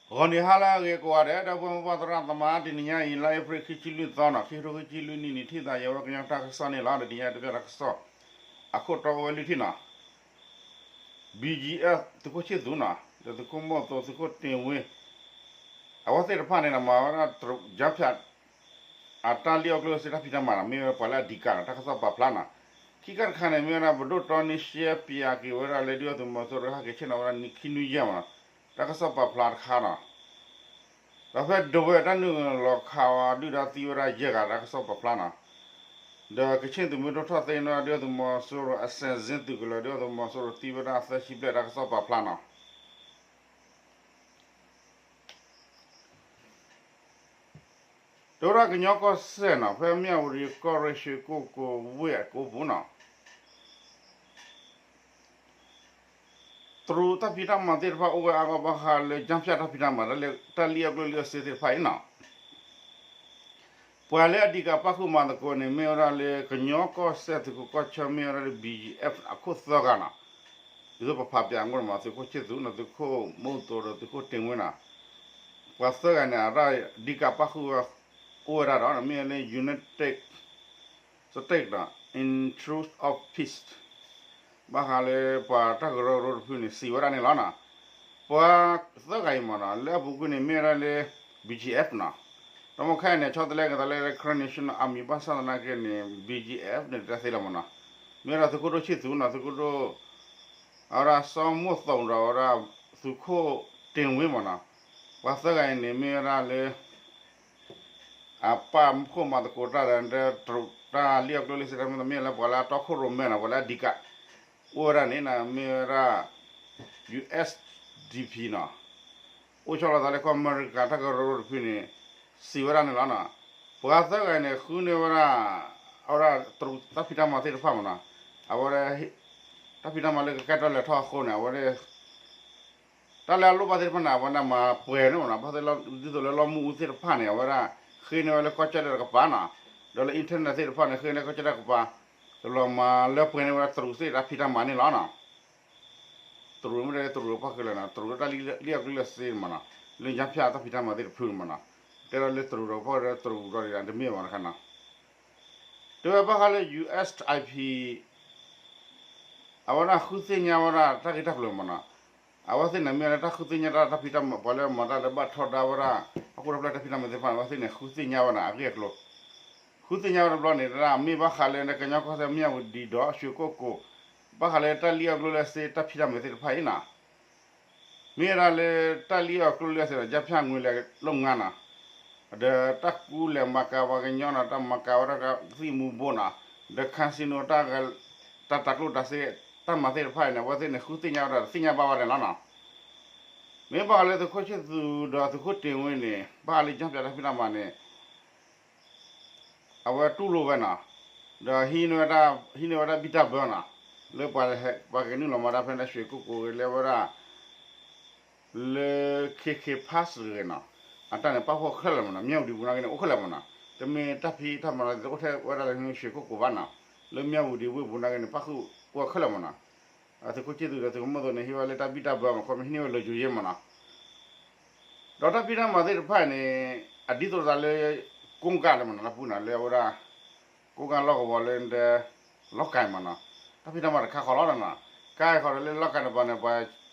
ဂီၤနံၤဟါလၢအဂ့ၤကိးဂၤဒဲး ဒီပုၢ်ဝဲၢ်သရၣ်သမါ တနံၤညါအံၤ လါအ့ဖြ့ၣ်ခံဆံလွံၢ်သီနီၤ ခံကထိခံဆံလွံၢ်နံၣ်န့ၣ် ထံၣ်သးယဲဝဲကညီတၢ်ကစီၣ်န့ၣ်လီၤ. တနံၤညါတဘျီတၢ်ကစီၣ် အခိၣ်တီအိၣ်ဝဲလွံၢ်ထံၣ်နီၤ ဘံၣ်ကၠံၣ်အဲၣ် သုးခိၣ်ဆံၣ်သူနီၤ ဒီးသုးခိၣ်မိၢ်သိ သုးခိၣ်တ့ၢ်ဝ့ အဝဲသ့ၣ်တဖၣ်န့ၣ် မၤဝဲဒၣ် ကၠါဖၠး အတၢ်လံၣ်အီၣ်ကျိၣ်စ့တၢ်ဖံးတၢ်မၤနီၤ မ့ၢ်ဝဲပှၤလၢအဒံးကးနီၤ တၢ်ကစီၣ်ပာ်ဖျါနီၤ. ခံခါတခါန့ၣ် မ့ၢ်ဝဲဒၣ်ပဒိၣ်တီနံၣ်ရှဲပၠးက့ၤဝဲဒၣ်လၢဒုၣ်ဒါသုးမီၤစိရိၤဟဲက့ၤဆ့ၣ်နီၤဝဲဒၣ်နံၣ်ခံနွံယဲၢ်မးနီၤ တၢ်ကစီၣ်ပာ်ဖျါတခါနီၤ. ဒီးဖဲဒဝဲၢ်တၢ်နုာ်လီၤခးဝဲဒုၣ်ဒါသံဝဲဒၣ်ယဲၢ်ဂၤ တၢ်ကစီၣ်ပာ်ဖျါနီၤ. ဒီးကချ့ၣ်သုးမုၢ်ဒိၣ်ထီၣ်သ့ၣ်နီၣ်ဒုၣ်ဒါသုးမီၤစိရိၤ အစဲးစ့သုးကလၢၤ ဒုၣ်ဒါသုးမီၤစိရိၤသံဝဲဒၣ်သၢဆံဘျဲၣ် တၢ်ကစီၣ်ပာ်ဖျါနီၤ. တဝဲဒၣ်ကညီကီၢ်စဲၣ်နီၤ ဖဲမၠၣ်ဝတံၤ ကီၢ်ရ့ၣ် ရွှေကုက္ကို ဝ့ၢ်အကိပူၤနီၤ တရူးတၢ်ဖံးတၢ်မၤသ့ၣ်တဖၣ်အိၣ်ဝဲအါဂီၢ် ဘၣ်ဃးလၢကၠါဖၠးတၢ်ဖံးတၢ်မၤ တၢ်လံၣ်အီၣ်ကျိၣ်လံၣ်အီၣ်စ့သ့ၣ်တဖၣ်အံၤနီၤ ပှၤလၢအဒံးကးပၣ်ဃုာ်မၤသကိးန့ၣ် မ့ၢ်ဝဲဒၣ်လၢကညီကီၢ်စဲၣ်သုးခိးကီၢ်ဆၢ မ့ၢ်ဝဲဒၣ်လၢ ဘံၣ်ကၠံၣ်အဲၣ် အခိၣ်သၢဂၤနီၤ ဒ်သိးပဖးပၠးအဂီၢ်န့ၣ်မး သုးခိၣ်ဆံၣ်သူနီၤ သုးခိၣ်မိၢ်သိဒီးသုးခိၣ်တ့ၢ်ဝ့နီၤ ပှၤသၢဂၤန့ၣ် အတၢ်ဒံးကးပၣ်ဃုာ်ဝဲ အိၣ်ဝဲဒၣ်ဒီး မ့ၢ်ဝဲလၢ United States နီၤ Interest of Peace ဘၣ်ဃးလၢပှၤတၢ်ကရၢကရိတဖုန့ၣ် စံးဝဲဒၣ်န့ၣ်လီၤနီၤ. ပှၤသၢဂၤအံၤမးနီၤ လၢအပူၤကွံာ်န့ၣ် မ့ၢ်ဝဲဒၣ်လၢ ဘံၣ်ကၠံၣ်အဲၣ်နီၤ ဒီးမ့ၢ်ခဲအံၤန့ၣ် ဆီတလဲက့ၤသးလၢ Karen National Army ဘၣ်ဆၣ်သနာ်က့န့ၣ် ဘံၣ်ကၠံၣ်အဲၣ်န့ၣ် တသ့လီၤမးနီၤ မ့ၢ်ဝဲဒၣ်သုးခိၣ်ဒိၣ်ဆံၣ်သူနီၤ သုးခိၣ်ဒိၣ် အဝဲဒၣ်စီၤမိၢ်သိဒီးအဝဲဒၣ် သုးခိၣ်တ့ၢ်ဝ့မးနီၤ ပှၤသၢဂၤအံၤန့ၣ် မ့ၢ်ဝဲဒၣ်လၢ အပာ်ဖှိၣ်မၤသကိးတၢ်ဒီး တရူးတၢ်လံၣ်အီၣ်ကျိၣ်လံၣ်စ့တၢ်မ့ၢ် မ့ၢ်လၢပှၤလၢအတီခိၣ်ရိၣ်မဲနီၤ ပှၤလၢအဒံးကး အိၣ်ဝဲဒၣ်န့ၣ် မ့ၢ်ဝဲဒၣ် ယူၣ်အ့ၣ်ဒံၣ်ပံၣ်နီၤ အိၣ်ဆီလီၤသးလၢကီၢ်အမဲရကၤတၢ်ကရၢကရိတဖုန့ၣ် စံးဝဲဒၣ်န့ၣ်လီၤနီၤ. ပှၤသၢဂၤအံၤန့ၣ် ဃုန့ၢ်ဝဲဒၣ် အဝဲဒၣ်တရူးတၢ်ဖံးတၢ်မၤသ့ၣ်တဖၣ်မးနီၤ အဝဲ တၢ်ဖံးတၢ်မၤလၢကကဲထီၣ်လဲၤထီၣ်အဃိန့ၣ် အဝဲ တၢ်လၢအလိၣ်ဘၣ်သ့ၣ်တဖၣ်န့ၣ် အဝဲဒၣ်မၤပှဲၤန့ၣ်မးနီၤ ဘၣ်သ့ၣ်သ့ၣ်ဒ်သိးလၢလီၢ်မုၢ်အူသ့ၣ်တဖၣ်န့ၣ် အဝဲဒၣ် ဃ့န့ၢ်ဝဲလၢကီၢ်ကၠီၣ်တဲၣ်တကပၤနီၤ ဒီးလၢ internet သ့ၣ်တဖၣ်န့ၣ် ဃ့န့ၢ်လၢကီၢ်ကၠီၣ်တဲၣ်တကပၤ တလီၤမၤလၢပှဲၤန့ၢ်ဝဲဒၣ်တရူးသ့ၣ်တၢ်ဖံးတၢ်မၤန့ၣ်လီၤနီၤ. တရူးမ့ၢ်တဲတရူးပှၤဃုာ်လဲၣ်နီၤ တရူးလၢတၢ်လံၣ်အီၣ်ကျိၣ်လံၣ်စ့မးနီၤ လၢညါဖၠၣ်တၢ်ဖံးတၢ်မၤသ့ၣ်တဖုန့ၣ်မးနီၤ တဲဒၣ်လၢတရူးဒီးပှၤဒီးတရူးဒီးတမ့ၢ်မးနီၤခါနီၤ တဲဝဲဘၣ်ဃးလၢ ယူၣ်အ့ၣ်ဒံၣ်ပံၣ် အဝဲဒၣ်ဃုသ့ၣ်ညါဝဲဒၣ်တၢ်ဂ့ၢ်တၢ်ကျိၤမးနီၤ အဝဲသ့ၣ်န့ၣ်မ့ၢ်လၢတၢ်ဃုသ့ၣ်ညါတၢ် တၢ်ဖံးတၢ်မၤ ပှၤလၢမၤတၢ်လၢဘၣ်ထီဒါဝဲဒၣ် ဟီၣ်ခိၣ်ဒီဖျၢၣ်တၢ်ဖံးတၢ်မၤသ့ၣ်တဖၣ်န့ၣ် အဝဲသ့ၣ်န့ၣ် ဃုသ့ၣ်ညါဝဲဒၣ်အဂ့ၢ်အကျိၤ ဃုသ့ၣ်ညါဝဲတဘျီန့ၣ် တၢ်မ့ၢ်ဘၣ်ဃးလၢကညီကီၢ်စဲၣ် မၠၣ်ဝတံၤဒီး ရွှေကုက္ကို ဘၣ်ဃးလၢတၢ်လံၣ်အီၣ်ကျိၣ်လံၣ်စ့တၢ်ဖံးတၢ်မၤသ့ၣ်တဖၣ်အံၤနီၤ မ့ၢ်ဝဲဒၣ်လၢတၢ်လံၣ်အီၣ်ကျိၣ်လံၣ်စ့ဒီး ကၠါဖၠၣ်ငွေလဲၤလိာ်ငါနီၤ ဒီးတၢ်ကူလဲၤမၤကၤပှၤကညီနီၤ တၢ်မၤကၤဝဲဒၣ်ကသံၣ်မူၤဘိနီၤ ဒီး casino တၢ် တၢ်တၤကျိၣ်တၤစ့ တၢ်မၤသ့ၣ်တဖၣ်အံၤန့ၣ် အဝဲသ့ၣ်န့ၣ် ဃုသ့ၣ်ညါဝဲဒၣ် သ့ၣ်ညါဘၣ်ဝဲန့ၣ်လီၤနီၤ. မ့ၢ်ဘၣ်ဃးလၢသုးခိၣ်ဆံၣ်သူဒီးသုးခိၣ်တ့ၢ်ဝ့န့ၣ် ဘၣ်ဃးလၢကၠါဖၠၣ်တၢ်ဖံးတၢ်မၤန့ၣ် အဝဲတူၢ်လိာ်ဝဲနီၤ, ဒီးဟံးန့ၢ်ဝဲဒၣ်ဘံၣ်တၢ်ဘၢနီၤ, လၢပှၤကနုာ်လီၤမၤတၢ်ဖဲန့ၣ် ရွှေကုက္ကို ဂ့ၤ လၢဝဲဒၣ် လၢ ခ့ခ့ pass ဂ့ၤနီၤ, အတၢ်န့ၣ် ပၣ်ဖှိၣ်ခဲလၢာ်မးနီၤ, မၠၣ်ဝတံၤပူၤနာ်က့န့ၣ် အိၣ်ခဲလၢာ်မးနီၤ, တမ့ၢ်တၢ်ဖံးတၢ်မၤတအိၣ်ထဲဝဲဒၣ်လၢ ရွှေကုက္ကို ဘၣ်နီၤ, လၢမၠၣ်ဝတံၤဝ့ၢ်ပူၤနာ်က့န့ၣ် ပၣ်ဃုာ်ကွၢ်ခဲလၢာ်မးနီၤ, သုးခိၣ်ဆံၣ်သူဒီးသုးခိၣ်မိၢ်သိန့ၣ် ဟံးဝဲလၢတၢ်ဘံၣ်တၢ်ဘၢမး ခီမ့ၢ်ဟံးန့ၢ်ဝဲလၢယိၤယ့မးနီၤ ဒီးတၢ်ဖံးတၢ်မၤသ့ၣ်တဖၣ်န့ၣ် အဒ်သိးသးလၢ ကိးကၣ်န့ၣ်မးနီၤ လၢပူၤန့ၣ် လၢအဝဲဒၣ် ကိးကၣ်လီၢ်ကဝီၤလၢ လီၢ်ကၤမးနီၤ, တၢ်ဖံးတၢ်မၤတခါဃီလီၤနီၤ, ကါဃီဒီးလၢလီၢ်ကၤန့ၣ်ပှၤန့ၣ် ပှ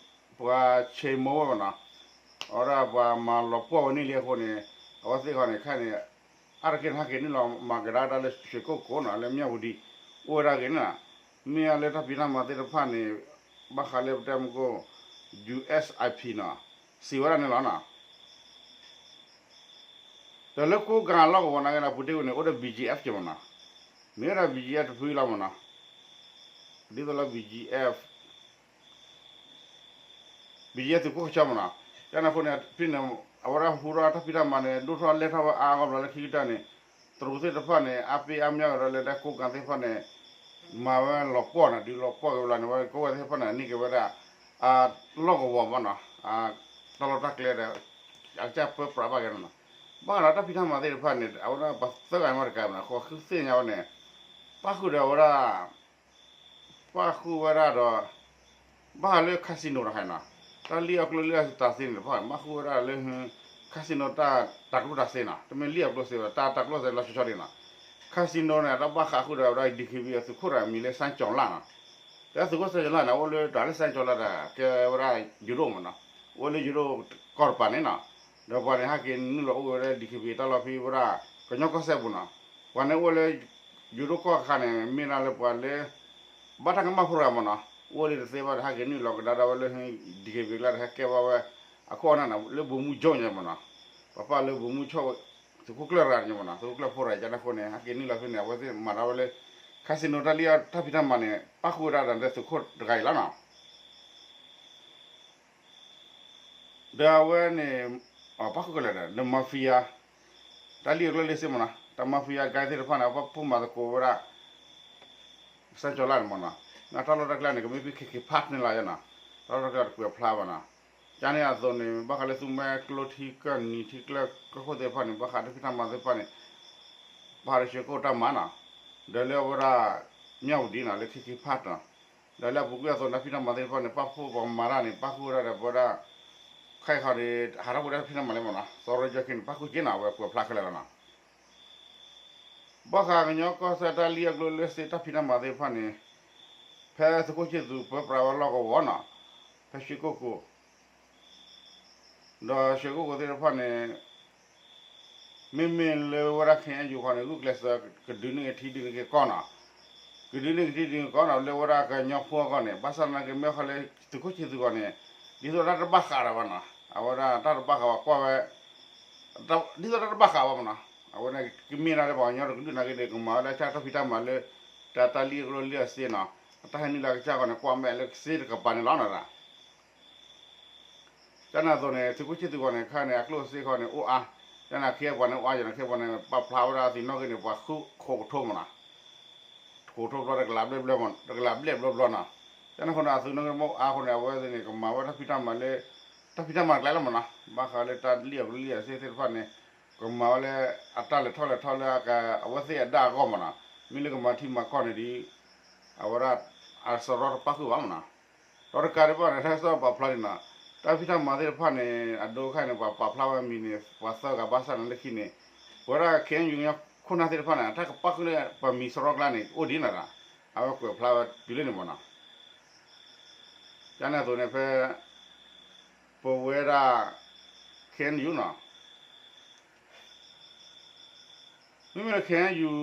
ၤဆ့မိၢ်ဝဲမးနီၤ, အဝဲဒၣ်ပှၤမၤလီၤပှီၢ်ဝဲန့ၣ်လံအဃိန့ၣ် အဝဲသ့ၣ်ဃီန့ၣ် ခဲအံၤန့ၣ် အါတက့ၢ်တဟါက့ၤနုာ်လီၤမၤကဒါတၢ်လၢ ရွှေကုက္ကို နီၤ လၢမၠၣ်ဝတံၤ အိၣ်ဝဲဒၣ်ဂ့ၤန့ၣ်နီၤ, မ့ၢ်လၢတၢ်ဖံးတၢ်မၤသ့ၣ်တဖၣ်န့ၣ် ဘၣ်ဃးလၢပတဲမုၢ်ကိၣ် ယူၣ်အ့ၣ်အံၣ်ပံၣ် နီၤ, စံးဝဲဒၣ်န့ၣ်လီၤနီၤ. ဒီးလၢကိးကၣ်လီၢ်ကဝီၤနာ်က့န့ၣ် ပူၤတ့ၢ်ဝဲန့ၣ် အိၣ်ဒီး ဘံၣ်ကၠံၣ်အဲၣ်ပံၣ် မးနီၤ, မ့ၢ်ဝဲဒၣ် ဘံၣ်ကၠံၣ်အဲၣ်ပံၣ် တဖုလီၤမးနီၤ, ဒ်သိးလၢ ဘံၣ်ကၠံၣ်အဲၣ်ပံၣ် သုးခိၣ်ကဆီမးနီၤ, ကန့ၣ်အဃိန့ၣ် ဖဲန့ၣ် အဝဲဒၣ်ဟူထီၣ်တၢ်ဖံးတၢ်မၤန့ၣ် ဒိၣ်ထီၣ်လဲၢ်ထီၣ်ဝဲအါအါဘျီလၢခံကတၢၢ်န့ၣ် တရူးသ့ၣ်တဖၣ်န့ၣ် အါပ့ၤအါမၠၣ်ကဒီးလၢကိးကၣ်သ့ၣ်တဖၣ်န့ၣ် မၤဝဲလီၤပှီၢ်နီၤ, ဒုးလီၤပှီၢ်က့ၤဝဲလီၤန့ၣ် ဝဲကိးဝဲသ့ၣ်တဖၣ်န့ၣ် န့ၢ်က့ၤဝဲဒၣ် အလီၢ်ကဝီၤမးနီၤ, တၢ်လီၢ်တၢ်ကျဲဒီး အကစၢ်ပၢပြးဘၣ်က့ၤနီၤ, ဘၣ်ဃးဒီးတၢ်ဖံးတၢ်မၤသ့ၣ်တဖၣ်န့ၣ် အဝဲဒၣ်ပှၤသၢဂၤမးတကးဘၣ်နီၤ ဃိးဃုသ့ၣ်ညါဝဲန့ၣ် ပၣ်ဃုာ်ဒီးအဝဲဒၣ် ပၣ်ဃုာ်ဝဲဒၣ်ဒီး ဘၣ်ဃးလၢ casino တခါနီၤ, တၢ်လံၣ်အီၣ်ကျိၣ်လံၣ်အီၣ်စ့တၢ်သ့န့ၣ်တဖၣ် ဘၣ်ဃုာ်ဝဲဒၣ်လၢ casino တၢ်တၤကျိၣ်တၤစ့နီၤ, တမ့ၢ်လံၣ်အီၣ်ကျိၣ်စ့ဘၣ် တၢ်တၤကျိၣ်စ့လီၤဆီဆီဒ်နီၤ. casino န့ၣ် တၢ်ဘၣ်ဃးဃုာ်ဒီးဝဲဒၣ် DKBA သုးခိၣ်တဂၤမံၤလၢ စၣ်ကၠီၤလၣ်နီၤ. ဒီးသုးခိၣ် စၣ်ကၠီၤလၣ်န့ၣ် အိၣ်လၢတၢ်လၢ စၣ်ကၠီၤလၣ်တၢ်ကဲဝဲဒၣ် ယူၤဒိၣ်မ့ၢ်နီၤ, အိၣ်လၢယူၤဒိၣ်ကီၢ်တပၤန့ၣ်နီၤ. ဒီးပှၤန့ၣ် ဟဲက့ၤနုာ်လီၤအိၣ်ဝဲဒၣ် DKBA တၢ်လီၢ်ဖဲဝဲဒၣ် ကညီကီၢ်စဲၣ်ပူၤနီၤ. ပှၤန့ၣ်အိၣ်လၢ ယူၤဒိၣ်ကီၢ်ခါန့ၣ် မ့ၢ်ဒၣ်လၢပှၤလၢ ဘၣ်တၢ်ကမၣ်ဖိတဂၤမ့ၢ်နီၤ, အိၣ်လၢတသ့ဘၣ်ဒီး ဟဲက့ၤနုာ်လီၤကဒါဒီးဝဲလၢ DKBA ကျါဒီး ဟဲကဲဘၣ်ဝဲ အခိၣ်အနၢ်န့ၣ် လၢ ဗိုလ်မှူးချုပ် ညါမ့ၢ်နီၤ, ပပၢ်လၢ ဗိုလ်မှူးချုပ် သုးခိၣ်ကျၢၢ်တဂၤန့ၣ်မ့ၢ်နီၤ, သုးခိၣ်ကျၢၢ်ဖိတဂၤန့ၣ်အဃိန့ၣ် ဟဲက့ၤနုာ်လီၤဖဲန့ၣ် အဝဲသ့ၣ်မၤတၢ်ဝဲလၢ casino တၢ်လံၣ်အီၣ်တၢ်ဖံးတၢ်မၤန့ၣ် ပၣ်ဃုာ်ဝဲဒၣ်ဒီးသုးခိၣ်တဂၤအံၤလီၤနီၤ. ဒီးအဝဲန့ၣ် ပၣ်ဃုာ်ကလဲာ်ဒီး the mafia တၢ်လံၣ်အီၣ်ကျိၣ်လံၣ်အီၣ်စ့မ့ၢ်နီၤ, တၢ် mafia guy သ့ၣ်တဖၣ်န့ၣ် ပာ်ဖှိၣ်မၤသကိးဝဲဒၣ် စၣ်ကၠီၤလၣ်န့ၣ်မ့ၢ်နီၤ, တၢ်လီၢ်တၢ်ကျဲန့ၣ် ကမ့ၢ်ဖဲ ခ့ခ့ဖးန့ၣ်လီၤနီၤ, တၢ်လီၢ်တၢ်ကျဲတကွဲးဖျါဘၣ်နီၤ. ကန့ၣ်အသိးန့ၣ် ဘၣ်ဃးလၢသူမွဲကျိထံကၢၢ်နံၤထံကျၢၢ်ကီၢ်ခိၣ်သ့ၣ်တဖၣ်န့ၣ် ဘၣ်ဃးတၢ်ဖံးတၢ်မၤသ့ၣ်တဖၣ်န့ၣ် ဘၣ်ဃးဒီး ရွှေကုက္ကို တၢ်မၤနီၤ, ဒီးလၢအဝဲဒၣ် မြဝတီ နီၤ လၢ ခ့ခ့ဖးနီၤ, ဒီးလၢအပူၤကွံာ်အသိးန့ၣ် တၢ်ဖံးတၢ်မၤသ့ၣ်တဖၣ်န့ၣ် ပာ်ဖှိၣ်ပှၤမၤတၢ်န့ၣ် ပၣ်ဃုာ်ဝဲဒၣ်ဒီးပဝဲဒၣ် ခဲအံၤဃီဒီး ဟးထီၣ်ကွံာ်တၢ်ဖံးတၢ်မၤလံမ့ၢ်နီၤ, စီၤရီယီၢ်ခ့န့ၣ် ပၣ်ဃုာ်က့ၤနီၤ, အဝဲကွဲးဖျါခဲလၢာ်လီၤနီၤ. ဘၣ်ဃးကညီကီၢ်စဲၣ်တၢ်လံၣ်အီၣ်ကျိၣ်လံၣ်အီၣ်စ့တၢ်ဖံးတၢ်မၤသ့ၣ်တဖၣ်န့ၣ် ဖဲသုးခိၣ်ဆံၣ်သူးပၢပြးဝဲလီၢ်ကဝီၤနီၤ, ဖဲ ရွှေကုက္ကို ဒီး ရွှေကုက္ကို သ့ၣ်တဖၣ်န့ၣ် မ့မ့ၢ်လၢဝဲဒၣ် ခ့ၣ်အဲၣ်ယူၣ် ဃီန့ၣ် ဂုာ်ကျဲးစၢးကဒုးန့ၢ်က့ၤထံဒုးန့ၢ်က့ၤကီၢ်နီၤ, ကဒုးန့ၢ်က့ၤထံဒုးန့ၢ်က့ၤကီၢ်နီၤ လၢဝဲဒၣ်ကညီဖိအဂီၢ်န့ၣ်, ဘၣ်ဆၣ်သနာ်က့ မ့ၢ်ဃီလၢ သုးခိၣ်ဆံၣ်သူးအဂီၢ်န့ၣ် ဒ်သိးတၢ်တဘၣ်ဃးဒီးဘၣ်နီၤ, အဝဲဒၣ်တၢ်တဘၣ်ဃးဘၣ်ကွၢ်ဝဲ ဒ်သိးတၢ်တဘၣ်ဃးဘၣ်မ့ၢ်နီၤ, အဝဲန့ၣ်ကမ့ၢ်ဒၣ်လၢပှၤကညီတကလုာ်နာ်က့န့ၣ် ကမၤဝဲလၢတၢ်ဖံးတၢ်မၤလၢ တၢ်တၢ်လံၣ်အီၣ်ကျိၣ်လံၣ်အီၣ်စ့နီၤ, အတၢ်ဟဲနုာ်လၢကစၢ်ဂီၢ်န့ၣ် ကွၢ်မဲာ်လၢကစ့တကပၤန့ၣ်လီၤနီၤ. ကန့ၣ်အသိးန့ၣ် သုးခိၣ်ဆံၣ်သူးအဂီၢ်န့ၣ် ခဲအံၤန့ၣ် အကျိၣ်အစ့ဃီန့ၣ် အိၣ်အါ, ကန့ၣ်ခ့ပှၤန့ၣ်အိၣ်အါယီၤနီၤ, ခ့ပှၤန့ၣ် ပာ်ဖျါဝဲဒၣ်သ့ၣ်နီၣ်ဂံၢ်န့ၣ် ပှၤဃုခိးကထိမ့ၢ်နီၤ, ခိးကထိဘျီ တကလးဘျဲၣ်ဘျီနီၤ, ကန့ၣ်အဃိန့ၣ် အသုးနီၣ်ဂံၢ်မ့ၢ်အိၣ်အါအဃိန့ၣ် အဝဲသ့ၣ်န့ၣ် ကမၤဝဲတၢ်ဖံးတၢ်မၤလၢ တၢ်ဖံးတၢ်မၤတကျဲလီၤမ့ၢ်နီၤ, ဘၣ်ဃးလၢတၢ်လံၣ်အီၣ်ကျိၣ်လံၣ်အီၣ်စ့သ့ၣ်တဖၣ်န့ၣ် ကမၤဝဲလၢ အတၢ်လဲၤထီၣ်လဲၤထီလၢ အဝဲသ့ၣ်အဒၣ်အဂီၢ်မ့ၢ်နီၤ, မ့ၢ်လၢကမၤထံမၤကီၢ်န့ၣ်ဒီး အဝဲဒၣ် အစရီတပၣ်ဃုာ်ဘၣ်မ့ၢ်နီၤ. ဒီးတကးဒံးဘၣ်န့ၣ် တၢ်ကစီၣ်ပာ်ဖျါဒံးနီၤ, တၢ်ဖံးတၢ်မၤသ့ၣ်တဖၣ်န့ၣ် အဒိခဲအံၤန့ၣ် ပှၤပာ်ဖျါဝဲမံၤန့ၣ် ပှၤသၢဂၤဘၣ်ဆၣ်န့ၣ် လၢခံန့ၣ် ပဝဲဒၣ် ခ့ၣ်အဲၣ်ယူၣ် ကညီခိၣ်နၢ်သ့ၣ်တဖၣ်န့ၣ် တၢ်ကပၣ်ဃုာ်လၢပှၤမံၤစရီကျါန့ၣ် အိၣ်ဒံးနီၤ, အဝဲကွဲးဖျါဝဲတုၤလၢန့ၣ်မ့ၢ်နီၤ. ကန့ၣ်အသိးန့ၣ် ဖဲ ပဝဲဒၣ် ခ့ၣ်အဲၣ်ယူၣ်နီၤ မ့မ့ၢ်လၢ ခ့ၣ်အဲၣ်ယူၣ်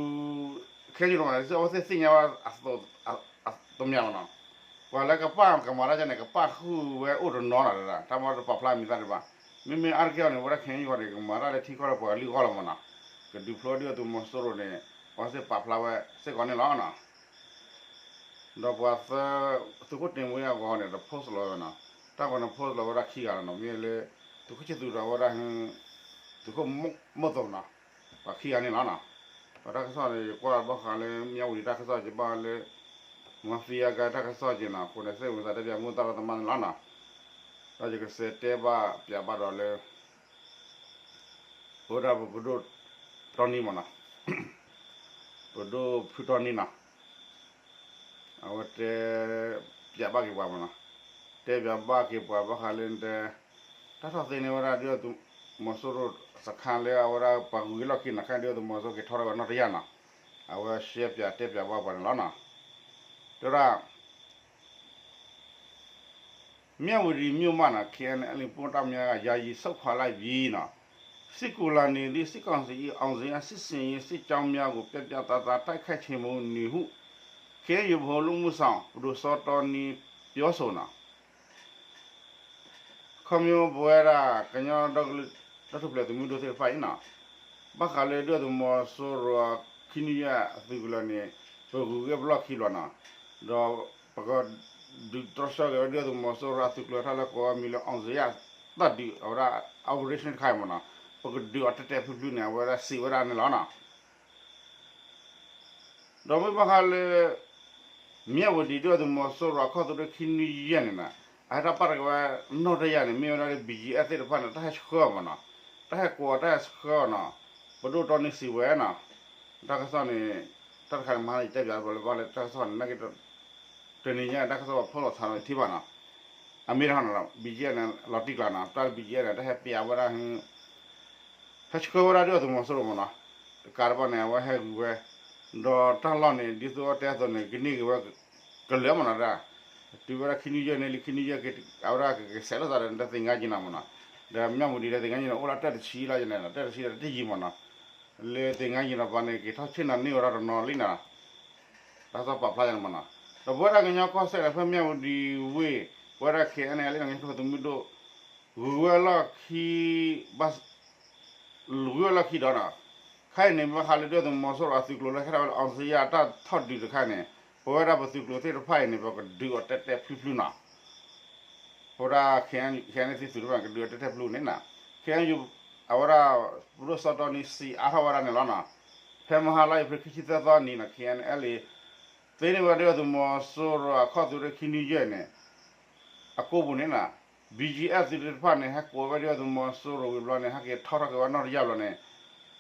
ခ့ၣ်အဲၣ်ယူၣ်တမံၤ အဝဲသ့ၣ်သ့ၣ်ညါဝဲ တမံၤမ့ၢ်နီၤ, ပှၤလၢကပၣ်ကမၤတၢ်န့ၣ် ကပၣ်ဃုာ်ဝဲအိၣ်တနီၤနီၤ, တၢ်မ့ၢ်တပာ်ဖျါမံၤသၣ်ဒံးဘၣ်. မ့မ့ၢ်အါတက့ၢ်အံၤန့ၣ် ဝဲဒၣ် ခ့ၣ်အဲၣ်ယူၣ်ဃီန့ၣ် ကမၤတၢ်လၢထံကီၢ်လၢပှၤကလုာ်အဂီၢ်လီၤမ့ၢ်နီၤ, ကဒုးဖျိဒုၣ်ဒါသုးမီၤစိရိၤန့ၣ် အဝဲသ့ၣ်ပာ်ဖျါဝဲစ့ၢ်ကီးန့ၣ်လီၤနီၤ. ဒီးပှၤသၢ သုးခိၣ်တ့ၢ်မူအဂီၢ်န့ၣ် တ post လီၤဝဲနီၤ, တၢ်ဂီၤန့ၣ် post လီၤဝဲဒၣ်ခံဂၤလီၤနီၤ, မ့ၢ်လၢ သုးခိၣ်ဆံၣ်သူးဒီးဝဲဒၣ် သုးခိၣ်မိၣ်သိနီၤ, ပှၤခံဂၤန့ၣ်လီၤနီၤ. ပှၤတၢ်ကစီၣ်န့ၣ် ယကွၢ်ဘၣ်ဃးလၢ မၠၣ်ဝတံၤ တၢ်ကစီၣ်က့ၤဘၣ်လၢ mafia guy တၢ်ကစီၣ်က့ၤနီၤ, အဃိန့ၣ် သ့ၣ်ဝံသးတဲပၠးမူသၣ်ရၣ်သမါန့ၣ်လီၤနီၤ. ဒီးယကစံးတဲဘၣ်ပၠးဘၣ်ဒီးလၢ ပဝဲဒၣ်ပပဒိၣ်တီနံမ့ၢ်နီၤ, ပဒိၣ်ဖုတီနံနီၤ, အဝဲတဲပၠးဘၣ်က့ၤပှၤမ့ၢ်နီၤ, တဲပၠးဘၣ်က့ၤပှၤဘၣ်ဃးလၢတဲ တၢ်ထီၣ်သ့န့ၢ်ဝဲဒၣ်ဒုၣ်ဒါသုးမီၤစိရိၤ စခါလၢအဝဲဒၣ်ပှၤဂုၤက့ၤလီၢ်ခံနီၤ, ခဲအံၤဒုၣ်ဒါသုးမီၤစိရိၤက့ၤထီၣ်ထီၣ်ဝဲနီၢ်တယၢ်နီၤ, အဝဲရှဲပၠးတဲပၠးဘၣ်ပှၤန့ၣ်လီၤနီၤ. တဲဝဲဒၣ် မြဝတီမြို့မှာ ခ့ၣ်အဲၣ်ယူၣ် ဗိုလ်မှူး တင့်ဆွေ ယာယီဆုတ်ခွာလိုက်ပြီနီၤ, စစ်ကိုလာနေသည့် စစ်ကောင်စီ၏ အောင်ဇေယျ စစ်ဆင်ရေး စစ်ကြောင်းများကို ပြတ်ပြတ်သားသား တိုက်ခိုက်ချေမှုန်းနေဟု ခ့ၣ်အဲၣ်ယူၣ် ဗဟိုအလုပ်အမှုဆောင် ပဒိၣ်စီၤတီနံ ပြောဆိုနီၤ. ခီဖျိပဝဲဒၣ် ကညီဒီကလုာ်တၢ်ထူၣ်ဖျဲးသုးမုၢ်ဒိၣ်သ့ၣ်တဖၣ်အံၤနီၤ, ဘၣ်ဃးလၢဒုၣ်ဒါသုးမီၤစိရိၤခံနွံယဲၢ်အသုးကလၢၤန့ၣ် ပဂုၤက့ၤပလီၢ်ခံဘျီနီၤ, ဒီးပကဒုးတြီဆၢက့ၤဝဲဒုၣ်ဒါသုးမီၤစိရိၤအသုးကျိၤ တၢ်လၢကိးအမံၤလၢ အောင်ဇေယျ တၢ်ဒုးအဝဲဒၣ် operation တခါအံၤမ့ၢ်နီၤ, ပကဒုးအီၤတဲာ်တဲာ်ဖျုးဖျုးန့ၣ် အဝဲဒၣ်စံးဝဲဒၣ်န့ၣ်လီၤနီၤ. ဒီးမ့ၢ်ဘၣ်ဃးလၢ မြဝတီ ဒုၣ်ဒါသုးမီၤစိရိၤအခီၣ်သုးဒိၣ်ခံနွံယဲၢ်န့ၣ်နီၤ, အဟဲတၢ်ပာ်တက့ၢ်ဝဲနီၢ်တယၢ်န့ၣ် မ့ၢ်ဝဲဒၣ်လၢ ဘီၣ်ကၠံၣ်အဲၣ်သ့ၣ်တဖၣ်န့ၣ် တၢ်ဟဲဆှၢအီၤမ့ၢ်နီၤ, တၢ်ဟဲကိးအီၤ တၢ်ဟဲဆှၢအီၤနီၤ, ပဒိၣ်တီနံစံးဝဲနီၤ, တၢ်ကစီၣ်န့ၣ် တၢ်တခါန့ၣ် မဟါယတဲပၠးလၢဘၣ်လၢတၢ်ကစီၣ်န့ၣ် နာ်က့ တနံၤညါတၢ်ကစီၣ်ပဖီၣ်လိာ်သးဒီးထံဘၣ်နီၤ. အမ့ၢ်တၢ်န့ၣ်လီၤ BGF န့ၣ် လီၤတံၢ်ကျါနီၤ တၢ် BGF န့ၣ် တၢ်ဟဲပျးဝဲဒၣ် ဟဲဆှၢဝဲဒၣ်ဒုၣ်ဒါသုးမီၤစိရိၤမးနီၤ, တကးတဘၣ်န့ၣ် အဝဲဟဲဂုၤဝဲ, ဒီးတၢ်လီၢ်န့ၣ် ဒ်သိးတဲအသိးန့ၣ် ကန့ၢ်က့ၤဝဲ ကလၢာ်မးနီၤဒၣ်, တုၤဝဲဒၣ်ခံနွံယဲၢ်န့ၣ်လံ ခံနွံယဲၢ်က့ၤ အဝဲဒၣ်ကကဆဲးလိာ်သးဒီး တသ့ၣ်ညါက့ၤနီၤမးနီၤ, ဒီးမၠၣ်ဝတံၤဒီးသ့ၣ်ညါက့ၤနီၤ အိၣ်လၢတၢ်တဆံလီၤယန့ၣ် တၢ်တဆံဒီးတယံာ်မးနီၤ, လၢသ့ၣ်ညါက့ၤနီၤပှၤန့ၣ် က့ၤထီၣ်ဆ့ၣ်နီၤန့ၢ်ဝဲဒၣ်တနီၤလံနီၤ တၢ်ကစီၣ်ပာ်ဖျါယန့ၣ်မးနီၤ, ဒီးပဝဲဒၣ်ကညီကီၢ်စဲၣ်န့ၣ် ဖဲမၠၣ်ဝတံၤဝ့ၢ် ပဝဲဒၣ် KNLA န့ၣ် ကညီဖိသုးမုၢ်ဒိၣ် ဂုၤဝဲလီၢ်ခံ ဘၣ် ဂုၤဝဲလီၢ်ခံဒီးနီၤ, ခဲအံၤန့ၣ် ဘၣ်ဃးလၢဒုၣ်ဒါသုးမီၤစိရိၤအသုးကျိၤလၢဟဲထီၣ်ဝဲလၢ အောင်ဇေယျ အတၢ်ထီၣ်ဒုးတခါန့ၣ် ပဝဲဒၣ်ပသုးကျိၤသ့ၣ်တဖၣ်အံၤန့ၣ် ပကဒုးအီၤတဲာ်တဲာ်ဖျုးဖျုးနီၤ ပဝဲဒၣ် KNU သုးတဖၣ်န့ၣ် ကဒုးအီၤတဲာ်တဲာ်ဖျုးန့ၣ်နီၤ, KNU အဝဲဒၣ် ပဒိၣ်စီၤတီနံၤစံးအါထီၣ်ဝဲဒၣ်န့ၣ်လီၤနီၤ, ဖဲမဟါလါအ့ဖြ့ၣ်ခံဆံသၢသီနံၤနီၤ KNLA သ့န့ၢ်ဝဲဒုၣ်ဒါသုးမီၤစိရိၤအခီၣ်သုးလၢခံနွံယဲၢ်န့ၣ် အကိာ်ပူၤန့ၣ်နီၤ, BGF သုးသ့ၣ်တဖၣ်န့ၣ် ဟဲကိးဝဲဒၣ်ဒုၣ်ဒါသုးမီၤစိရိၤဝံၤဘျီန့ၣ် ဟဲက့ၤထီထီၣ်က့ၤဝဲနီၢ်တယၢ်ဘျီန့ၣ်,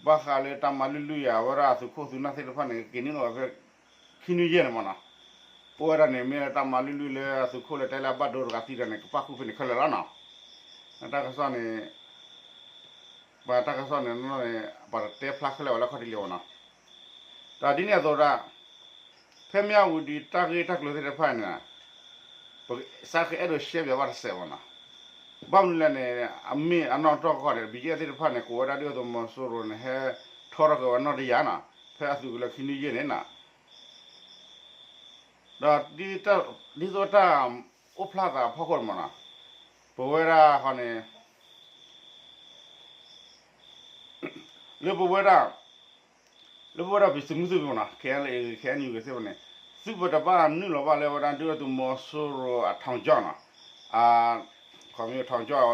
ဘၣ်ဃးလၢတၢ်မၤလုၢ်လုၢ်ယၤ အဝဲဒၣ်အသုးခိၣ်သုးနၢ်သ့ၣ်တဖၣ်န့ၣ် က့ၤနုာ်လီၤဝဲဖဲ ခံနွံယဲၢ်န့ၣ်မးနီၤ, အိၣ်ဝဲဒၣ်န့ၣ် မ့ၢ်တၢ်မၤလုၢ်လုၢ်လၢအသုးခိၣ်လၢတဲလၢအဘၣ်ဒိတဂၤသံတဂၤန့ၣ် ကပၣ်ဃုာ်ဖဲန့ၣ်ခဲလၢာ်လီၤနီၤ, တၢ်ကစီၣ်န့ၣ် ပှၤတၢ်ကစီၣ်န့ၣ် ပှၤတတဲဖျါခဲလၢာ်ဝဲလၢခီၣ်ထံးလံမးနီၤ, ဒီးဒ်န့ၣ်အသိးဒၣ် ဖဲမၠၣ်ဝတံၤတၢ်ဂ့ၢ်တၢ်ကျိၤသ့ၣ်တဖၣ်န့ၣ် ပစးကအဲၣ်ဒိးရှဲပၠးဘၣ်တစဲးမးနီၤ, ဘၣ်မနုၤလဲၣ်န့ၣ် အမ့ၢ်အနီၢ်တီၢ်ကီၢ်န့ၣ် BGF သ့ၣ်တဖၣ်န့ၣ် ကိးဝဲဒၣ်ဒုၣ်ဒါသုးမီၤစိရိၤန့ၣ် ဟဲထီထီၣ်က့ၤဝဲနီၢ်တယၢ်နီၤ, ဖဲအသုးကလၢၤခံနွံယဲၢ်န့ၣ်နီၤ, ဒီး ဒ်သိးတၢ်အိၣ်ဖျါသးအဖီခိၣ်န့ၣ်မးနီၤ, ပဝဲဒၣ်ဃီန့ၣ် လၢပဝဲဒၣ် လၢပဝဲဒၣ်ပသုးမုၢ်သံၣ်ဘိမးနီၤ KNLA KNU ဂ့ၤသ့ၣ်တဖၣ်န့ၣ် သုပတဘၣ်နုာ်လီၤဘၣ်လၢဝဲဒၣ်ဒုၣ်ဒါသုးမီၤစိရိၤအထောင်ချောက်နီၤ, ခီမ့ၢ်ထောင်ချောက်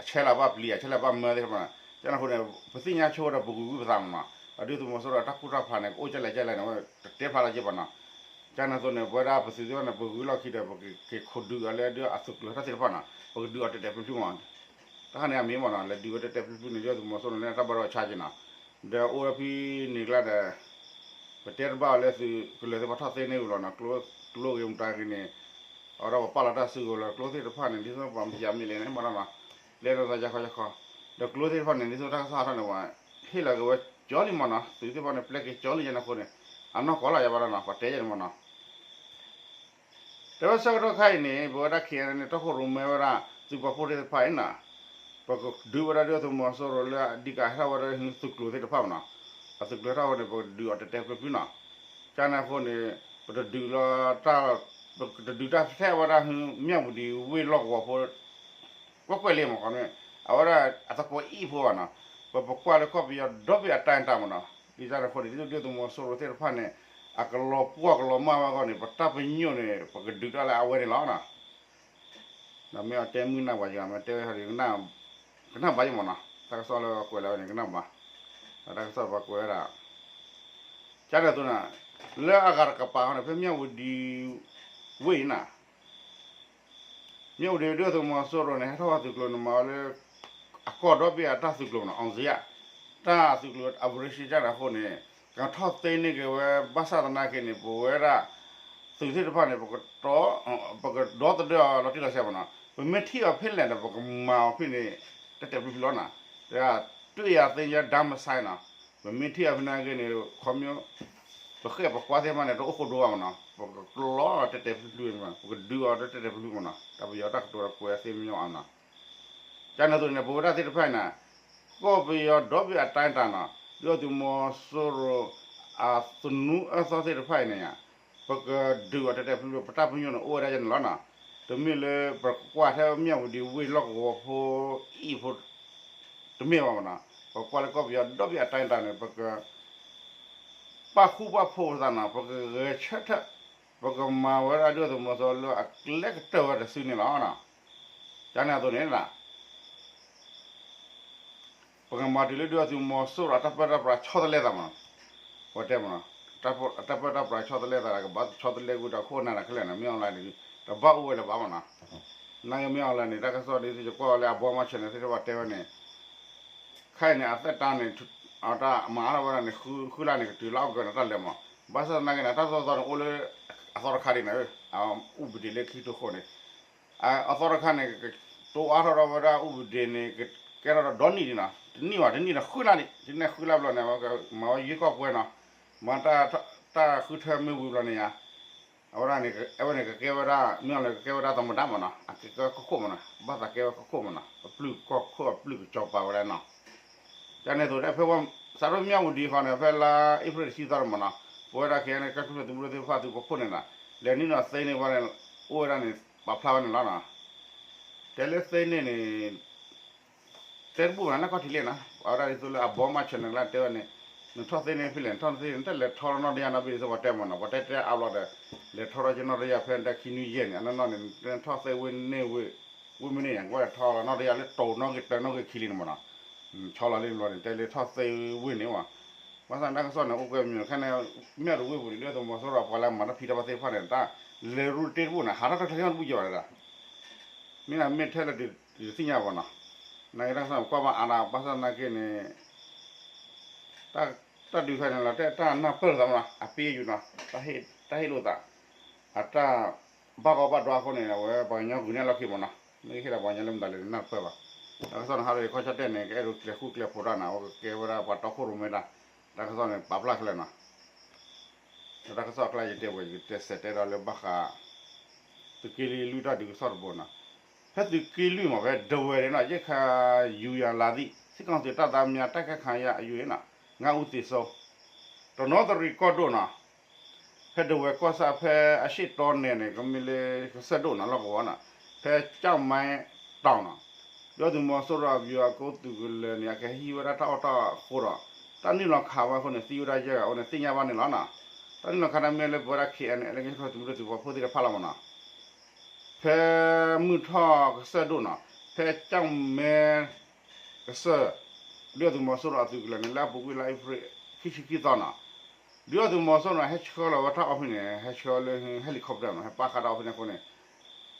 အဆဲလၢဘၣ်ပျံၤ အဆဲလၢဘၣ်မၢသ့ၣ်တဖၣ်နီၤ, ကန့ၣ်အဃိန့ၣ် ပသ့ၣ်ညါဆိဝဲဒီးပဂုၤဂုၢ်ပသးမးနီၤ, ဒီးဒုၣ်ဒါသုးမီၤစိရိၤအတၢ်ကူၣ်တၢ်ဖးန့ၣ် ကအိၣ်ကလဲၣ်ကလဲၣ်န့ၣ် တတဲဖျါလၢၤက့ၤဘၣ်နီၤ, ကန့ၣ်အသိးန့ၣ် ပဝဲဒၣ်ပသုးသ့ၣ်တဖၣ်န့ၣ် ပဂုၤလီၢ်ခံဒီး ပက့ၤခိးဒုးအီၤလၢဒုၣ်ဒါအသုးကျိၤတၢ်သ့ၣ်တဖၣ်နီၤ, ပကဒုးအီၤတဲာ်တဲာ်ဖျုးဖျုးမး, တၢ်ခါန့ၣ်အမ့ၢ်မးနီၤ လဲၤဒုးဝဲတဲာ်တဲာ်ဖျုးဖျုးန့ၣ် ဒုၣ်ဒါသုးမီၤစိရိၤန့ၣ် တၢ်ဘၣ်ဒိဆါက့ၤနီၤ, ဒီးအိၣ်ဝဲဖဲန့ၣ်ကျါဒီး ပတဲတဘၣ်အီၤလၢသုးကလၢၤသ့ၣ်ပှၤထီၣ်သ့န့ၢ်ဝံၤလီၤနီၤ, ကျိဂ့ၤမတၤဂ့ၤန့ၣ် အဝဲဒၣ်ပှၤပာ်လီၤတၢ်စုကဝဲၤလၢကျိသ့ၣ်တဖၣ်န့ၣ် ဒ်သိးပှၤမတၤမ့ၢ်လဲၣ်န့ၣ် မးနီၤနီၤ, လဲၤဒီးသးယါခီယါခီ, ဒီးကျိသ့ၣ်တဖၣ်န့ၣ် ဒ်သိးတၢ်ကစီၣ်ဟးထီၣ်န့ၣ် ပှၤဟ့ၣ်လီၤက့ၤဝဲကၠီလံမးနီၤ, သုးသ့ၣ်တဖၣ်န့ၣ် ပျဲက့ၤကၠီလံယဲန့ၣ်အဃိန့ၣ် အနီၢ်ကီၢ်လီၤယၤဘၣ်ဒီးနီၤ ပှၤတဲယဲန့ၣ်မးနီၤ တဲဝဲဆၢကတီၢ်ခါအံၤန့ၣ် ပဝဲဒၣ် KNLA န့ၣ် တီခိၣ်ရိၣ်မဲဝဲဒၣ် သုးပာ်ဖှိၣ်သ့ၣ်တဖၣ်အံၤနီၤ, ပကဒုးဝဲဒၣ်ဒုၣ်ဒါသုးမီၤစိရိၤလၢအဓိကဟဲထီၣ်ဝဲဒၣ်သုးကျိၤသ့ၣ်တဖၣ်မးနီၤ, အသုးကျိၤဟဲထီၣ်အဃိန့ၣ် ပကဒုးအီၤတဲာ်တဲာ်ဖျုးဖျုးနီၤ, ကန့ၣ်အဃိန့ၣ် ပတဒုးလီၤတၢ် ပတဒုးတၢ်ထဲဝဲဒၣ်မၠၣ်ဝတံၤဝ့ၢ်လီၢ်ကဝီၤဖိ ကွဲးကွဲးလံမး ခီမ့ၢ် အဝဲဒၣ်အသကိးအံၤဖိဘၣ်နီၤ, ပပကွၢ်လၢကီၢ်ပယီၤဒီဘ့ၣ်အတၢ်အတၢ်မးနီၤ, ဒ်န့ၣ်အဃိန့ၣ် ဒ်သိးဒုၣ်ဒါသုးမီၤစိရိၤသ့ၣ်တဖၣ်န့ၣ် အကလီၤပှီၢ်ကလီၤမၢ်ဝဲအဂီၢ်န့ၣ် ပတၢ်ပညိၣ်န့ၣ် ပကဒုးတၢ်လၢအဝဲန့ၣ်လီၤနီၤ, ဒီးမ့ၢ်အတဲမုၢ်နၢ်ပှၤယၤ မ့ၢ်တဲဝဲဟီဒ် ကနၣ်ဘၣ်ယမးနီၤ, တၢ်ကစီၣ်လၢကွဲးလၢဝဲန့ၣ် ကနၣ်ဘၣ်, ဒီးတၢ်ကစီၣ်ပှၤကွဲးဝဲဒၣ် ကန့ၣ်အသိးန့ၣ် လၢအဂၤတကပၤဃီန့ၣ် ဖဲမၠၣ်ဝတံၤဝ့ၢ်အံၤနီၤ မ့ၢ်အိၣ်ဒံးဒုၣ်ဒါသုးမီၤစိရိၤန့ၣ် ဟဲထီၣ်ဝဲသုးကျိၤန့ၣ် မၤဝဲလၢ အကီၢ်ဒီဘ့ၣ်အတၢ်သုးကျိၤမးနီၤ အောင်ဇေယျ တၢ်သုးကျိၤ အပရ့ရှ့ကန့ၣ်အဃိန့ၣ် ကထီၣ်သ့န့ၢ်က့ၤဝဲ ဘၣ်ဆၣ်သနာ်က့န့ၣ် ပဝဲဒၣ် သုးသ့ၣ်တဖၣ်န့ၣ် ပကဒီသဒၢအီၤလီၤတံၢ်လီၤဆဲးမးနီၤ ပမ့ၢ်ထံၣ်အီၤဖဲလဲၣ်ဒီး ပကမၤအီၤဖဲန့ၣ် တဲာ်တဲာ်ဖျုးဖျုးလီၤနီၤ တၢ်တူၢ်ယၤသ့ၣ်ညါ ဒါမဆါနီၤ ပမ့ၢ်ထံၣ်အီၤဖဲနာ်က့န့ၣ် ခီမ့ၢ် ပဃဲၣ်ပကွၢ်သ့ၣ်တဖၣ်န့ၣ် တအိၣ်ဃိဒိဘၣ်မးနီၤ ပကကျီတဲာ်တဲာ်ဖျုးဖျုးမး ပကဒုးအီၤတဲာ်တဲာ်ဖျုးဖျုးမးနီၤ တၢ်ပယီၤတၢ်ကတိၤဒီးကွဲးသ့ၣ်မညီအါနီၤ ကန့ၣ်အသိးန့ၣ် ပဝဲဒၣ်သ့ၣ်တဖၣ်အံၤန့ၣ် ကီၢ်ပယီၤဒီဘ့ၣ်အတၢ်အတၢ်နီၤ ဒုၣ်ဒါသုးမီၤစိရိၤ အသနူအသီသ့ၣ်တဖၣ်အံၤန့ၣ် ပကဒုးအီၤတဲာ်တဲာ်ဖျုးဖျုး ပတၢ်ပညိၣ်န့ၣ် အိၣ်ဝဲဒၣ်ယဲန့ၣ်လီၤနီၤ တမ့ၢ်လၢပကွၢ်ထဲမၠၣ်ဝတံၤဝ့ၢ်လီၢ်ကဝီၤဖိအံၤဖိ တမ့ၢ်ဘၣ်မးနီၤ ပကွၢ်လၢကီၢ်ပယီၤဒီဘ့ၣ်အတၢ်အတၢ်န့ၣ် ပက ပာ်ဃူပာ်ဖိးသးနီၤ ပကဂဲၤဆၢထၢၣ် ပကမၤဝဲဒၣ်ဒုၣ်ဒါသုးမီၤစိရိၤလၢအကျဲကတၢၢ်ဝဲတစုန့ၣ်လီၤ. ကန့ၣ်အသိးန့ၣ် ပကမၤတုၤလၢဒုၣ်ဒါသုးမီၤစိရိၤအတၢ်ပၢတၢ်ပြးဆီတလဲသးမးနီၤ ပတဲမးနီၤ တၢ်ပၢတၢ်ပြးဆီတလဲသးဒီး ကဘၣ်ဆီတလဲကွံာ်ဒီးခိၣ်နၢ်ဒီးခဲလၢာ်န့ၣ် မ့ၢ် online န့ၣ် တဘၣ်အိၣ်ဝဲလၢၤဘၣ်မးနီၤ နာ်က့မ့ၢ် online န့ၣ် တၢ်ကစီၣ်ဒ်သိးယကွၢ်ဝဲလၢအဘီမါ channel သ့ၣ်တဖၣ်တဲဝဲန့ၣ် ခဲအံၤန့ၣ် အသက်တမ်းန့ၣ် အတၢ်မၤအါထီၣ်ဝဲဒၣ်န့ၣ် ဃုလါန့ၣ် ကတုၤလၢအီကူးန့ၣ် တၢ်လဲၤမး ဘၣ်ဆၣ်သနာ်က့န့ၣ် တၢ်သိၣ်သီန့ၣ် အိၣ်လၢအသီတခါဒံးန့ၣ် အူပဒံးလၢခံကထိဃိန့ၣ် အသီတခါန့ၣ် ကတိၤအါထီၣ်ဒီးဝဲဒၣ် ဥပဒေန့ၣ် ကကဲထီၣ်ဒီးဒီနံၣ်ဒံးနီၤ, တနံၣ်ဘၣ်တနံၣ်ဒီးဃုလါဒံး, တနံၣ်ဃုလါဘျီန့ၣ် မၤဝဲရွေးကောက်ပွဲနီၤ, မၤတၢ်ဃုထၢမ့ၢ်ဝံၤဘျီန့ၣ်ယါ, အဝဲဒၣ်န့ၣ် အဝဲန့ၣ်ကကဲဝဲဒၣ် မ့ၢ်အီၤလၢကကဲဝဲဒၣ်သမ္မတမးနီၤ, အကကဲကီၢ်ခိၣ်မးနီၤ, ဘၣ်သးကဲဝဲကီၢ်ခိၣ်မးနီၤ, အပျုၢ်ကီၢ်ခိၣ်အပျုၢ်ကစီၤပၤဝဲဒၣ်နီၤ. ကန့ၣ်သိးဒီးဖဲ စးထီၣ်မၠၣ်ဝတံၤဃီန့ၣ် ဖဲလါအ့ဖြ့ၣ်တဆံသီတမးနီၤ, ပဝဲဒၣ် ခဲအံၤန့ၣ် ကၢ်ထူၣ်ဖျဲးသုးမုၢ်ဒိၣ်သ့ၣ်တဖၣ်သုးပာ်ဖှိၣ်န့ၣ်နီၤ, လဲၤနုာ်လီၤသ့န့ၢ်ဝဲန့ၣ် အိၣ်ဝဲဒၣ်န့ၣ် ပာ်ဖျါဝဲန့ၣ်လီၤနီၤ. တဲလၢသ့န့ၢ်န့ၣ် တဲတဘူၣ်ဘၣ်နၤ လၢခီၣ်ထံးလံနီၤ, အဝဲဒၣ်ဒ်သိးလၢအဘီမးဆၢၣ်န့ၣ်ကျါတဲဝဲန့ၣ်, နထီၣ်သ့န့ၢ်ဖဲလဲၣ် နထီၣ်သ့န့ၣ် နတလဲၤထီလီၤနီၣ်တယၢ်နီတဘ့ၣ်ဒ်သိးပှၤတဲမးနီၤ, ပှၤတဲတဲအါဘျီဒီး လဲၤထီထီၣ်က့ၤနီၣ်တယၢ်ဖဲတၢ်ခံနွံယဲၢ်န့ၣ် အနီၢ်နီၢ်န့ၣ် နထီၣ်သ့ဝ့ၢ်န့ၢ်ဝ့ၢ် ဝ့ၢ်မ့ၢ်န့ၣ် နကွၢ်ထီလီၤနီၣ်တယၢ်လၢတိၤနီၣ်ဂ့ၤတၢနီၣ်ဂ့ၤခံလံန့ၣ်မးနီၤ, ဆီလီၤလံဘျီန့ၣ် တဲလၢထီၣ်သ့ဝ့ၢ်န့ၣ်ဝဲ, ဘၣ်ဆၣ်န့ၣ်တၢ်ကစီၣ်န့ၣ် အိၣ်ကွဲမုာ်ခဲန့ၣ် မၠၣ်ဝတံၤဝ့ၢ်ပူၤန့ၣ် ဒုၣ်ဒါသုးမီၤစိရိၤပှၤလၢမၤတၢ်ဖံးတၢ်မၤသ့ၣ်တဖၣ်န့ၣ် တၢ်လဲၤရူတ့တဘူၣ်န့ၣ် ဟးထီၣ်တၢ်ချ့ထီၣ်တဘူၣ်ယဲၢ်ဘၣ်ဒၣ် မ့ၢ်နမ့ၢ်ထဲလၢဒုးသ့ၣ်ညါဘၣ်နီၤ, နာ်က့တၢ်ကစီၣ်န့ၣ် ကွၢ်ဘၣ်အါဒၣ် ဘၣ်ဆၣ်သနာ်က့န့ၣ် တၢ်ဒုးဖဲန့ၣ်လီၤ တဲတၢ်နၢ်ပၢၢ်လီၤသးမးနီၤ အပ့ၢ်ယူၢ်နီၤ, တၢ်ဟ့ၣ်လိာ်သး, အတၢ်ဘၣ်ကီဘၣ်ဒွါအဃိန့ၣ် အဝဲပှၤကညီဂုာ်န့ၢ်အလီၢ်ခံမးနီၤ, မ့ၢ်ဟ့ၣ်လီၤပှၤကညီလၢမတၤလဲၣ်နၢ်တပၢၢ်ဘၣ်, တၢ်ကစီၣ်န့ၣ် ဟးထီၣ်ကီၢ်ဆၣ်တဲၣ်န့ၣ် ကအဲၣ်ဒိးကျဲၤဃူကျဲၤဖိးတၢ်နီၤ အဝဲကကဲဝဲဒၣ်ပှၤတီခိၣ်ရိၣ်မဲတၢ်, တၢ်ကစီၣ်န့ၣ် ပာ်ဖျါခဲလၢာ်နီၤ ဒီးတၢ်ကစီၣ်အကျါယတဲဝဲ ယကတဲစဲးတဲဒီးလၢဘၣ်ဃး သုးက့လွံၢ်တၢ်ဒုးကစီၣ်တဘိနီၤ, ဖဲသုးက့လွံၢ်မး ဖဲဒဝဲၤန့ၣ်နီၤ ယဲၢ်ခါယူၤယၤလါသံၣ် စစ်ကောင်စီတပ်သားများ တိုက်ခိုက်ခံရ အယုၢ်နီၤ ငါးဦးသေဆုံး တနီသရံၣ်ကီၢ်ဒိၣ်နီၤ, ဖဲဒဝဲၤကီၢ်ဆၣ်ဖဲအရှေ့တောနယ်န့ၣ် ကမ့ၢ်လၢကစၢၢ်ဒိၣ်နီၤ လီၢ်ကဝီၤနီၤ, ဖဲကျောက်မဲတောင်နီၤ, ဒုၣ်ဒါသုးမီၤစိရိၤအပျူၤအကိးသုးကလၢၤန့ၣ် အကဟံးဝဲဒၣ်တၢ်အီၣ်တၢ်အီအဃိဒီး တၢ်နုာ်လီၤခးဝဲအဃိန့ၣ် သံဝဲဒၣ်ယဲၢ်ဂၤအဃိန့ၣ် သ့ၣ်ညါဘၣ်န့ၣ်လီၤနီၤ, တၢ်နုာ်လီၤခးန့ၣ်မ့ၢ်လၢပဝဲဒၣ် ခဲအံၤန့ၣ် လၢကညီထီၣ်သုးမုၢ်ဒိၣ်သုးပာ်ဖှိၣ်သ့ၣ်တဖၣ်လီၤမးနီၤ ဖဲမုၢ်ထီၣ်ကစၢၢ်ဒိၣ်နီၤ, ဖဲကၠီၣ်မဲကစၢၢ်, ဒုၣ်ဒါသုးမီၤစိရိၤအသုးကလၢၤန့ၣ် လၢအပူၤကွံာ်လါအ့ဖြ့ၣ် ခံဆံခံသီနီၤ, ဒုၣ်ဒါသုးမီၤစိရိၤန့ၣ် ဟဲဆှၢလီၤဝဲတၢ်အီၣ်ဖဲန့ၣ် ဟဲဆှၢလၢ helicopter နီၤ ဟဲပာ်ဃာ်တၢ်အီၣ်ဖဲန့ၣ်အဃိန့ၣ်,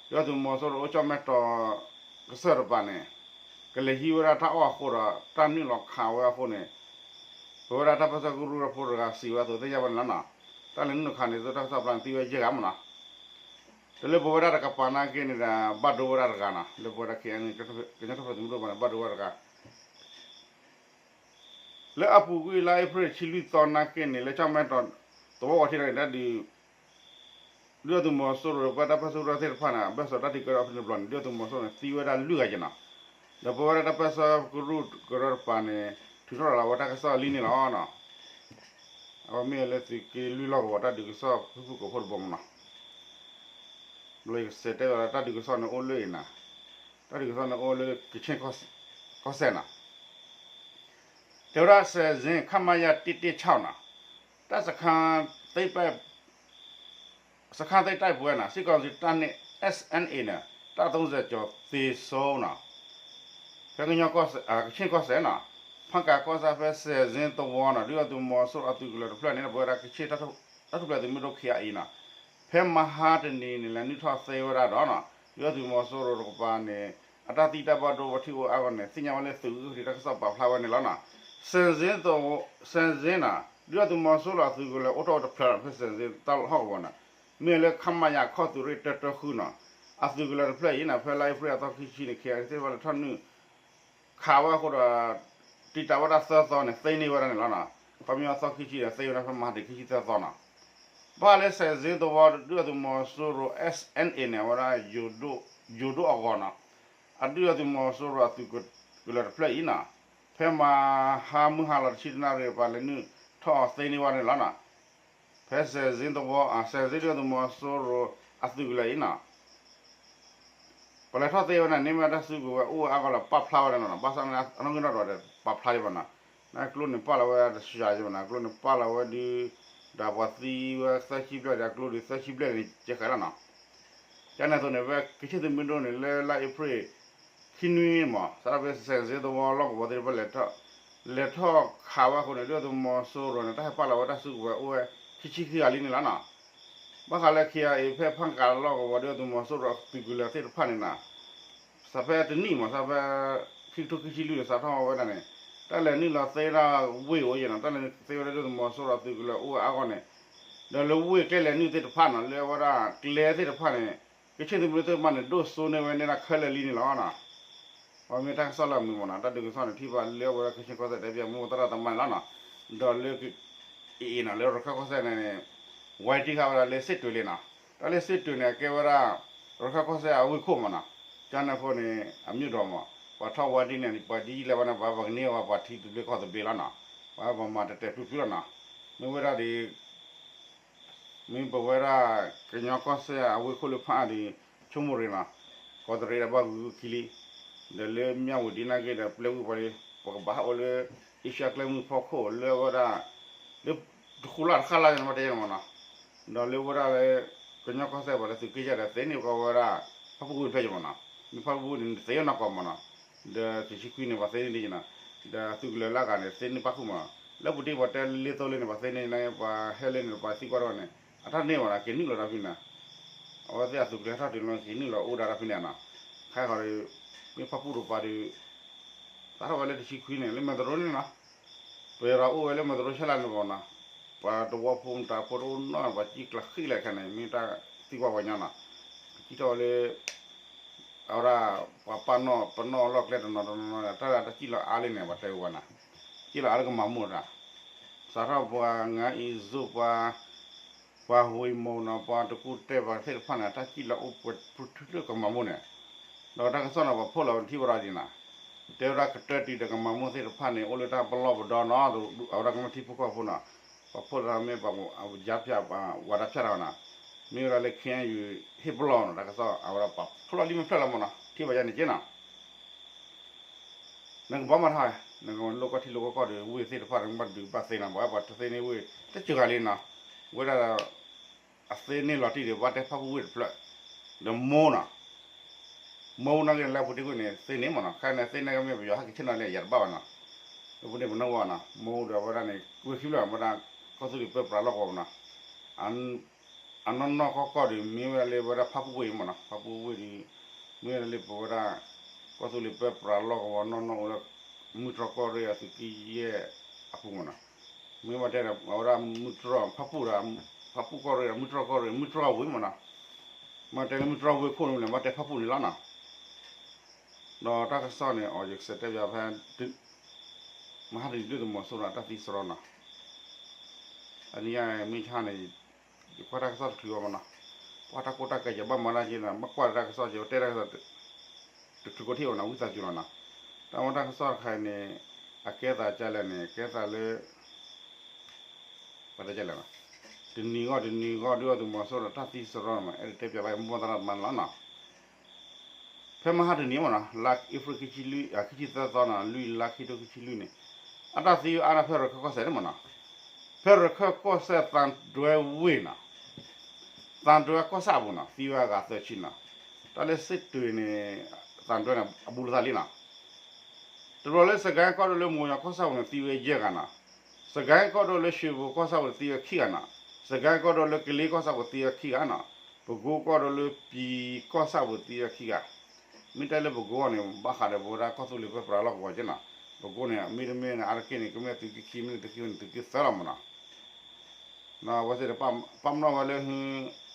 ဒုၣ်ဒါသုးမီၤစိရိၤအိၣ်ကၠီၣ်မဲတီၤကစၢၢ်တပၤန့ၣ် ကလဲၤဟံးဝဲဒၣ်တၢ်အီၣ်အဃိဒီး တၢ်နုာ်လီၤခးဝဲအဃိန့ၣ် ပဝဲဒၣ်တၢ်ပၢၢ်ဆၢကရူၢ်ဖိတဂၤစံးဝဲအသိးသ့ၣ်ညါဘၣ်န့ၣ်လီၤနီၤ, တၢ်လဲၤနုာ်လီၤခးန့ၣ် ဒ်သိးတၢ်ကစီၣ်ပျၢ်န့ၣ်သံဝဲယဲၢ်ဂၤမးနီၤ, တလၢပဝဲဒၣ်တကပၤနာ်က့န့ၣ်ဒီး ဘၣ်ဒိဝဲဒၣ်တဂၤနီၤ, လၢပဝဲဒၣ် ခဲအံၤန့ၣ် ကညီထီၣ်သုးမုၢ်ဒိၣ်တပၤန့ၣ် ဘၣ်ဒိဝဲဒၣ်တဂၤ လၢအပူၤကွံာ်လါအ့ဖြ့ၣ်တဆံလွံၢ်သီနာ်က့န့ၣ် လၢကၠီၣ်မဲတီၤ သဝီဝီၤထံန့ၣ် တၢ်ဒုး ဒုၣ်ဒါသုးမီၤစိရိၤဒီးပဝဲဒၣ်တၢ်ပၢၢ်ဆၢကရူၢ်သ့ၣ်တဖၣ်န့ၣ် အဘၢၣ်စၢၤတၢ်တံာ်ကၢတၢ်အီၣ်ဖဲန့ၣ်တဘျီန့ၣ် ဒုၣ်ဒါသုးမီၤစိရိၤန့ၣ် သံဝဲဒၣ်လွံၢ်ဂၤယဲၢ်နီၤ, ဒီးပဝဲဒၣ်တၢ်ပၢၢ်ဆၢကရူၢ်ကရၢတပၤန့ၣ် ထုးထီၣ်ရၤလီၤဝဲတၢ်ကစီၣ်လံန့ၣ်လီၤနီၤ, အဝဲမ့ၢ်လၢသုးက့လွံၢ်လီၢ်ကဝီၤတၢ်ဒုးကစီၣ်ဖုၣ်ဖုၣ်ကိာ်ဖိတဘိမးနီၤ, ဘျီယကစဲးတဲဝဲဒၣ်တၢ်ဒုးကစီၣ်န့ၣ်အိၣ်လၢအံၤနီၤ, တၢ်ဒုးကစီၣ်န့ၣ်အိၣ်လၢကခ့ၣ်ကီၢ်စဲၣ်နီၤ တဲဝဲဒၣ် စဲးစ့ ခမရ တစ်တစ်ခြောက်နီၤ, တပ်စခန်းသိမ်းပိုက် စခန်းသိမ်းတိုက်ပွဲနီၤ စစ်ကောင်စီတပ်နဲ့ SNA နီၤ တပ်သုံးဆယ်ကျော်သေဆုံးနီၤ, ဖဲကညီကီၢ်စဲၣ် ကခ့ၣ်ကီၢ်စဲၣ်နီၤ, ဖၣ်ကးကီၢ်ဆၣ်ဖဲစဲးစ့သဝီနီၤ ဒုၣ်ဒါသုးမီၤစိရိၤအသုးကလၢၤတဖျၢၣ်န့ၣ် ပဝဲဒၣ်ကခ့ၣ်တၢ်ထူၣ်ဖျဲးသုးမုၢ်ဒိၣ် ခဲအံၤနီၤ ဖဲမဟါတနံၤန့ၣ် လဲၤနုာ်ထီၣ်သ့ဝဲဒၣ်ဒီးနီၤ ဒုၣ်ဒါသုးမီၤစိရိၤတကပၤန့ၣ် အတၢ်သံတၢ်ဘၣ်ဒိဘၣ်ထံးအိၣ်အါဂီၢ်န့ၣ် သ့ၣ်ညါဝဲလၢသုးက့ဃုထံးတၢ်ကစီၣ်ပာ်ဖျါဝဲန့ၣ်လီၤနီၤ. စဲးစ့နီၤ ဒုၣ်ဒါသုးမီၤစိရိၤအသုးကလၢၤအိၣ်ထီၣ်ဝဲတဖျၢၣ်နီၤ ဖဲစဲးစ့တၢ်လီၢ်ဟီၣ်ကဝီၤန့ၣ် မ့ၢ်လၢ ခမရ ခီၣ်သုးရ့ၣ်တၢတၢဃုနီၤ အသုးကလၢၤတဖျၢၣ်အံၤနီၤ ဖဲလါအ့ဖြ့ၣ်အသီခံဆံန့ၣ် ခဲအံၤသ့ၣ်တဖၣ်လဲၤထီၣ်နုာ် ခးဝဲအဃိဒီး တံာ်တာ်ဝဲဒၣ်သၢသီန့ၣ် သ့န့ၢ်ဝဲဒၣ်န့ၣ်လီၤနီၤ. ခီပညီအသီခံဆံန့ၣ် သ့ဝဲဒၣ်ဖဲမဟါတနံၤခံဆံသၢသီနီၤ. ဘၣ်ဃးလၢစဲးစ့သဝီ ဒုၣ်ဒါသုးမီၤစိရိၤ SNA န့ၣ် အဝဲဒၣ် ယိၤဒိၣ်အဂီၤနီၤ, အဒုၣ်ဒါသုးမီၤစိရိၤအသုးကလၢၤတဖျၢၣ်အံၤနီၤ, ဖဲမဟါမုၢ်ဟါလီၤတဆံတနၣ်ရံၣ် ပှၤလဲၤနုာ်ထီၣ်သ့န့ၢ်ဝဲဒၣ်န့ၣ်လီၤနီၤ. ဖဲစဲးစ့သဝီ စဲးစ့ဒုၣ်ဒါသုးမီၤစိရိၤအသုးကလၢၤအံၤနီၤ ပှၤလဲၤထီၣ်သ့ဝဲန့ၣ် န့ၢ်မ့ၢ်တၢ်စုကဝဲၤအိၣ်ဝဲအါဂီၢ်လီၤ ပာ်ဖျါဝဲဒၣ်န့ၣ်လီၤ. ဘၣ်ဆၣ်န့ၣ် အနီၣ်ဂံၢ်နီၣ်ဒွးဒီး ပာ်ဖျါဒံးဘၣ်နီၤ. န့ၣ်ကျိန့ၣ်ပာ်လီၤဝဲတစှၤယဲၢ်ဘၣ်နီၤ, ကျိန့ၣ်ပာ်လီၤဝဲဒုး ဒီးပှၤသံဝဲသၢဆံဘျဲၣ်ဒီး အကျိဒုးသၢဆံဘျဲၣ်န့ၣ် ကဲဃဲလီၤနီၤ. ကန့ၣ်အသိးန့ၣ် ဖဲကခ့ၣ်သုးမုၢ်ဒိၣ်န့ၣ် လၢလါအ့ဖြ့ၣ် ခံနွံမး စးထီၣ်ဖဲစဲးစ့သဝီလီၢ်ကဝီၤသ့ၣ်တဖၣ် လဲၤထီၣ်ခးဝဲအဃိန့ၣ် ဒုၣ်ဒါသုးမီၤစိရိၤန့ၣ် တၢ်ဟဲပာ်လီၤဝဲတၢ်စုကဝဲၤအိၣ်ဝဲ ခံဆံခံဂၤလံန့ၣ်လီၤနီၤ. ဘၣ်ဃးလၢ ခ့ၣ်အဲၣ်အ့ၣ် ဖဲဖၣ်ကးလီၢ်ကဝီၤ ဒုၣ်ဒါသုးမီၤစိရိၤအသုးကလၢၤသ့ၣ်တဖၣ်န့ၣ်နီၤ စးဖဲတနံၣ်မး စးဖဲ ခံကထိခံဆံလွံၢ်န့ၣ် စးထီၣ်ဝဲဒၣ်န့ၣ် တၢ်လဲၤနုာ်လီၤသ့ဒၣ်ဝ့ၢ်အိၣ်ယဲၢ်နီၤ, တၢ်လဲၤနုာ်သ့ဝဲဒၣ်ဒုၣ်ဒါသုးမီၤစိရိၤအသုးကလၢၤအိၣ်ဝဲအါဂီၢ်န့ၣ် ဒီးလၢဝ့ၢ်ကျဲလဲၤနုာ်သ့ၣ်တဖၣ်နီၤ လၢအဝဲဒၣ်ကျဲသ့ၣ်တဖၣ်န့ၣ် ကချ့ၣ်သုးမုၢ်ဒိၣ်သ့ၣ်တဖၣ်န့ၣ် ဒိၣ်စိန့ၢ်ဝဲန့ၣ်ဒၣ်ခဲလၢာ်လံန့ၣ်လီၤနီၤ. အဝဲမ့ၢ်တၢ်ကစီၣ်လၢအမုာ်မးနီၤ, တၢ်ဒုးကစီၣ်န့ၣ် ထံၣ်ဘၣ်လၢအဝဲဒၣ် ကချ့ၣ်ကီၢ်စဲၣ်တဲပၠး မိၢ်သရၣ်သမါန့ၣ်လီၤနီၤ. ဒီးလၢ အံၤနီၤ လၢရခၢၣ်ကီၢ်စဲၣ်န့ၣ်န့ၣ် ဝါတံၢ်ဃာ်ဝဲဒၣ်လၢစ့ၣ်တွ့ၤလံနီၤ. တၢ်လၢစ့ၣ်တွ့ၤန့ၣ် အကဲဝဲဒၣ် ရခၢၣ်ကီၢ်စဲၣ်အဝ့ၢ်ခိၣ်မးနီၤ, ကၠါနၢၣ်ဖိန့ၣ် အမ့ၢ်ဒီးမး ပှၤထီၣ်ဝါတံၢ်န့ၣ် ပှၤဒ်လဲၣ်ဘၣ်န့ၣ် ပှၤပှၤကန့ၢ်ဝဲပှၤထံသဘျ့ကီၢ်သဘျ့လီၤနီၤ. ပှၤပှၤမၤတဲာ်တဲာ်ဖျုးဖျုးလီၤနီၤ. မ့ၢ်ဝဲဒၣ်ဒီး မ့ၢ်ပဝဲဒၣ်ကညီကီၢ်စဲၣ်အဝ့ၢ်ခိၣ်လၢဖးအါဒီး ဆိကမိၣ်ရ့ၤနီၤ, ကီးတရံးဒီးဘၣ်ဂုၤဂုၤခံလံ, ဒီးလၢမၠၣ်ဝတံၤနာ်က့ဒီး ပျဲဝံၤပှၤလံ, ပကဘၣ်ဟးအိၣ်လၢ အ့ရှါကျဲမုၢ်ဖီခိၣ်လၢအဝဲဒၣ် လၢတဃိးလၢ်တဃၣ်လၢ်န့ၣ် မ့ၢ်တဲယဲၢ်မးနီၤ, ဒီးလၢဝဲဒၣ်လၢ ကညီကီၢ်စဲၣ်ပှၤလၢသုးက့ယဲၢ်ဒီး သ့န့ၢ်ကီးဝဲဒၣ် ဖၣ်ပူၣ်ဝ့ၢ်တဖျၢၣ်ယဲၢ်မးနီၤ, မ့ၢ်ဖၣ်ပူၣ်ဝ့ၢ်န့ၣ် သ့နီၢ်ကီးမးနီၤ, ဒီးတဆံခွံန့ၣ် ပှၤသ့န့ၢ်ဒ်ယဲၢ်နီၤ, ဒီးသုးကလၢၤလၢအဂၤန့ၣ် သ့န့ၢ်ပၣ်ဃုာ်မးနီၤ, လၢပူၤတ့ၢ်ပှၤတဲလၢလ့သိလ့န့ၣ် ပှၤသ့န့ၢ်န့ၣ် ပှၤဟဲလၢန့ၣ် ပှၤသံကွၢ်တၢ်န့ၣ် အတၢ်န့ၢ်မးနီၤ က့ၤနုာ်လီၤတၢ်ဖဲန့ၣ် အဝဲသ့ၣ်အသုးကလၢၤထီၣ်တုၤလီၤက့ၤနုာ်လီၤအိၣ်ဒၣ်တၢ်ဖဲန့ၣ်နီၤ, ခါဃီဒီး မ့ၢ်ဖၣ်ပူၣ်တပၤဒီး စးထီၣ်ဝဲလၢတဆံခွံန့ၣ် လၢမဲၢ်တရိန့ၣ်နီၤ, ပယီၤအိၣ်ဝဲလၢမဲၢ်တရိဆဲလၢန့ၣ်မးနီၤ, ပှၤတဝီဖိမတၤဖိတအိၣ်နီၢ် ပှၤစံၣ်ကျၢဃံလၢခဲန့ၣ် မ့ၢ်တၢ်သံကွၢ်ပှၤညီနီၤ, ပစံၣ်ထီၣ်ဝဲလၢ အဝဲဒၣ် ပှၤပာ်နီၣ်ပနီၣ်လီၢ်ကျဲတနီၤတနီၤ တၢ်တၢ်စံၣ်လီၤအါလၢန့ၣ် ပှၤတဲဝဲနီၤ, စံၣ်လီၤအါလၢကမၤမိၢ်တၢ်, စးထီၣ်ပှၤငါအံၤစိပှၤ ပှၤဝ့ၤမိၢ်နီၤ ပှၤတကူၣ်တဲပှၤသ့ၣ်တဖၣ်န့ၣ် တၢ်စံၣ်လီၤအိၣ်ပှဲၤထူထူကမၤမိၢ်န့ၣ်, ဒီးတၢ်ကစီၣ်န့ၣ် ပှၤဖီၣ်လီၤထံၣ်ဝဲဒၣ်ဒ်နီၤ, တဲဝဲဒၣ်ကတၢၢ်တံၤဒီးကမၤမိၢ်သ့ၣ်တဖၣ်န့ၣ် အိၣ်လၢတၢ်ပလီၢ်ပဒီနီၤ, အဝဲဒၣ်ကမျၢၢ်ထံဖိကီၢ်ဖိနီၤ, ပှၤဖီၣ်လီၤမ့ၢ်ပှၤယါဖၠး ဝၤဒၣ်ဖၠးတၢ်နီၤ, မ့ၢ်ဝဲဒၣ်လၢ ခ့ၣ်အဲၣ်ယူၣ် ဟ့ၣ်ပလီၢ်နီၤ တၢ်ကစီၣ် အဝဲဒၣ်ပှၤဖီၣ်လီၤလံမ့ၢ်ဖျၢၣ်လီၤမးနီၤ ထံၣ်ဘၣ်ယါန့ၣ်က့နီၤ နကဘီမၤထါ, နကလိၣ်ကီၢ်ထံလိၣ်ကီၢ်ကီၢ်ဒီး ဝ့ၢ်သ့ၣ်တဖၣ်ဒီး နကဘၣ်ဒုးဘၣ်သ့နီၤ, ပှၤပှၤတသ့န့ၢ်ဝ့ၢ် တစှၤလံနီၤ, ဝဲဒၣ် အသ့န့ၢ်လီၤတံၢ်ဒီး ဘၣ်တဲဖၣ်ပူၣ်ဝ့ၢ်တဖျၢၣ်, ဒီးမိၢ်နီၤ, မိၢ်နာ်က့န့ၣ် လၢပူၤတ့ၢ်ကွံာ်န့ၣ် သ့န့ၢ်မးနီၤ, ခါန့ၣ်သ့န့ၢ်ကမ့ၢ်ပယီၤဟဲက့ၤဆ့ၣ်နီၤလံ ယၤတဘၣ်ဘၣ်နီၤ, လၢပူၤတ့ၢ်ပနီၣ်ဝဲနီၤ, မိၢ်ဒီးဝဲဒၣ်န့ၣ် ဝ့ၢ်ခံဖျၢၣ် ဝဲဒၣ် ကီၢ်သူလ့ၤပၢပြးလီၢ်ကဝီၤမးနီၤ အနီၢ်နီၢ်ကီၢ်ကီၢ်ဒီး မ့ၢ်ဝဲဒၣ်လၢပဝဲဒၣ်ဖၣ်ပူၣ်ဝ့ၢ်မးနီၤ, ဖၣ်ပူၣ်ဝ့ၢ်ဒီး မ့ၢ်ဝဲဒၣ်လၢပဝဲဒၣ် ကီၢ်သူလ့ၤပၢပြးလီၢ်ကဝီၤနီၢ်နီၢ်အိၣ်လၢ မုၢ်တြီၢ်ကီၢ်ရ့ၣ်အသုးက့ယဲၢ်အပူၤမးနီၤ, မ့ၢ်ဝဲတဲဒီး အဝဲဒၣ်မုၢ်တြီၢ်ဖၣ်ပူၣ်ဒီး ဖၣ်ပူၣ်ကီၢ်ရ့ၣ်ဒီး မုၢ်တြီၢ်ကီၢ်ရ့ၣ် မုၢ်တြီၢ်ဝ့ၢ်မးနီၤ, မ့ၢ်တဲလၢမုၢ်တြီၢ်ဝ့ၢ်ခိၣ်န့ၣ် မ့ၢ်တဲဖၣ်ပူၣ်န့ၣ်လီၤနီၤ, ဒီးတၢ်ကစီၣ်န့ၣ် အီၤယကစးတဲပၠးဖဲ မဟါတနံၤဒုၣ်ဒါသုးမီၤစိရိၤအတၢ်သံစရီနီၤ, အနံၤညါမ့ၢ်ဆါန့ၣ် ယကွၢ်တၢ်ကစီၣ်တချုးအီၤမးနီၤ, ကွၢ်တၢ်ကိၢ်တၢ်ဂီၤယဘၣ်မၤတၢ်က့နီၤ, ဘၣ်ကွၢ်ဒီးတၢ်ကစီၣ်က့ တဲတၢ်ကစီၣ် တချုးကိးထံၣ်အီၤနီၤ ဝံသးစူၤလီၤနီၤ, တၢ်မ့ၢ်တၢ်ကစီၣ်တခါအံၤန့ၣ် အကဲသးကလဲၣ်န့ၣ် ကဲသးလၢ ပှၤတဲကလဲၣ်နီၤ, တနံၤဂီၢ်တနံၤဂီၢ်ဒုၣ်ဒါသုးမီၤစိရိၤတၢ်သံစရီမး အဲၣ်ဒိးတဲပၠးဘၣ်မိၢ်သရၣ်သမါန့ၣ်လီၤနီၤ ဖဲမဟါတနံၤမးနီၤ လါအ့ဖြ့ၣ်ခံဆံလွံၢ် ခံဆံသၢသီနီၤ လွံၢ်လါခံထိခံဆံလွံၢ်န့ၣ် အတၢ်သံအါဒၣ်ဖဲရခၢၣ်ကီၢ်စဲၣ်န့ၣ်မးနီၤ, ဖဲရခၢၣ်ကီၢ်စဲၣ်သံတွဲဝ့ၢ်နီၤ, သံတွဲကီၢ်ဆၣ်အပူၤနီၤ သံဝဲအဂၤသၢဆံနီၤ, တၢ်လၢစ့ၣ်တွ့ၤန့ၣ် သံတွဲန့ၣ် အဘူးလၢသးလံနီၤ တဘျီလၢစကဲကီၢ်ဒိၣ်လၢမိၢ်ယီၤကီၢ်ဆၣ်ပူၤန့ၣ် သံဝဲယဲၢ်ဂၤနီၤ, စကဲကီၢ်ဒိၣ်လၢရွှေဘိုကီၢ်ဆၣ်ပူၤန့ၣ် သံဝဲခံဂၤနီၤ, စကဲကီၢ်ဒိၣ်လၢကလ့ကီၢ်ဆၣ်ပူၤသံဝဲခံဂၤနီၤ, ပကိကီၢ်ဒိၣ်လၢပံၤကီၢ်ဆၣ်ပူၤသံဝဲခံဂၤ, မ့ၢ်တဲလၢပကိန့ၣ် ဘၣ်ဃးဒီးပဝဲဒၣ်ကီၢ်သူလ့ၤပၢပြးလီၢ်ကဝီၤက့နီၤ, ပကိန့ၣ် မ့တမ့ၢ်န့ၣ် အါတက့ၢ်န့ၣ် ကမ့ၢ်သုးက့ခံ မ့ၢ်သုးက့န့ၣ် သုးက့သၢလီၤမးနီၤ အဝဲသ့ၣ်တဖၣ်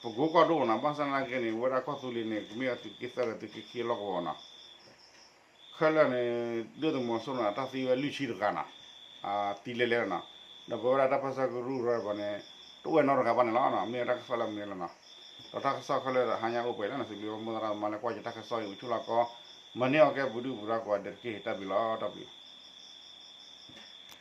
ပာ်ပနီၣ်ဝဲလၢ ပကိကီၢ်ဒိၣ်နီၤ, ဘၣ်ဆၣ်သနာ်က့န့ၣ် ဝဲဒၣ်ကီၢ်သူလ့ၤန့ၣ် ကမ့ၢ်အသုးက့သၢဒီးသုးက့ခံအလီၢ်ကဝီၤနီၤ, ခဲလၢာ်န့ၣ် ဒုၣ်ဒါသုးမီၤစိရိၤန့ၣ် အတၢ်သံဝဲလွံၢ်ဆံတဂၤနီၤ, သံလဲၤလဲၤလီၤနီၤ, ဒီးပဝဲဒၣ်တၢ်ပၢဆှၢကရူၢ်ကရၢပှၤန့ၣ် တအိၣ်ဝဲနီတဂၤဘၣ်န့ၣ်လီၤ, မ့ၢ်ဝဲတၢ်ကစီၣ်လၢအမုာ်န့ၣ်လီၤနီၤ, ဒီးတၢ်ကစီၣ်ခဲလၢာ်ဟါညါအိၣ်ပှဲၤလံနီၤ, စံးဘျုးမိၢ်သရၣ်သမါလၢကွၢ်ယတၢ်ကစီၣ်အံၤ အိၣ်ဆူၣ်လီၤကီ, မၤန့ၢ်အီၤကဲပှၤဒုၣ်ပှၤဒါကိးဂၤဒဲးတက့ၢ် တၢ်ဘျုးလီၤ တၢ်ဘျုး